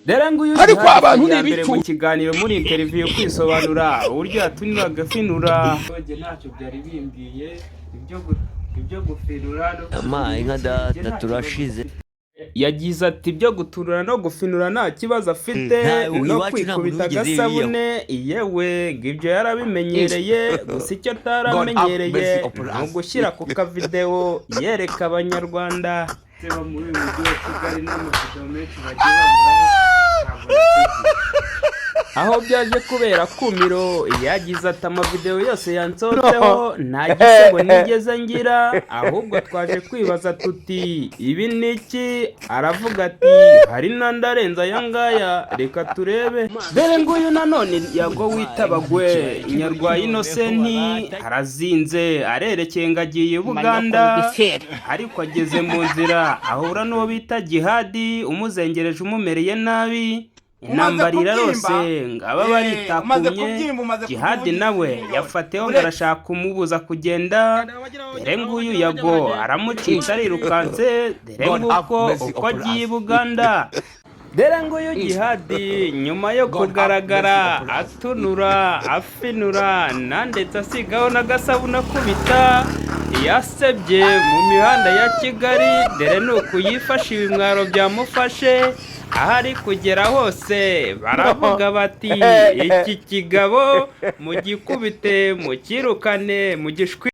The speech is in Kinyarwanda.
Dore nguyu Ariko Djihad abantu ya ni mbere ibicu. mu kiganiro, muri interview, kwisobanura uburyo yatuniraga afinura. Njye ntacyo byari bimbwiye, ibyo gufinura no Amaye nka Njye data nta kibazo. turashize. Yagize ati ibyo gutunura no gufinura nta kibazo afite, Nta- no iwacu nta muntu kwikubita wigeze agasabune, yewe ngo ibyo yarabimenyereye. Gusa icyo ataramenyereye ni ugushyira ku kavidewo yereka Abanyarwanda. Muri uyu mujyi wa Kigali n'amavidewo menshi bagiye bamuraho ntabwo nateguye. Aho byaje kubera kumiro, yagize ati amavidewo yose yansohotseho nta gisebo nigeze ngira, ahubwo twaje kwibaza tuti ibi ni iki? Aravuga ati hari n'andi arenze aya ngaya, reka turebe. Dore nguyu nanone Yago witabagwe Nyarwaya Innocent arazinze, arerekeye ngo agiye i Buganda, ariko ageze mu nzira ahura n'uwo bita Jihadi umuzengereje, umumereye nabi. Intambara irarose, ngo aba baritakumye. Jihadi nawe yafateho ngo arashaka kumubuza kugenda. Dore nguyu Yago aramucitse, arirukanse. Dore nguko uko agiye i Buganda. Dore nguyu Jihadi nyuma yo kugaragara atunura, afinura na ndetse asigaho n'agasabune akubita, yasebye mu mihanda ya Kigali. Dore ni uku yifashe, ibimwaro byamufashe. Aho ari kugera hose baravuga bati iki kigabo mugikubite, mukirukane, mugishwi.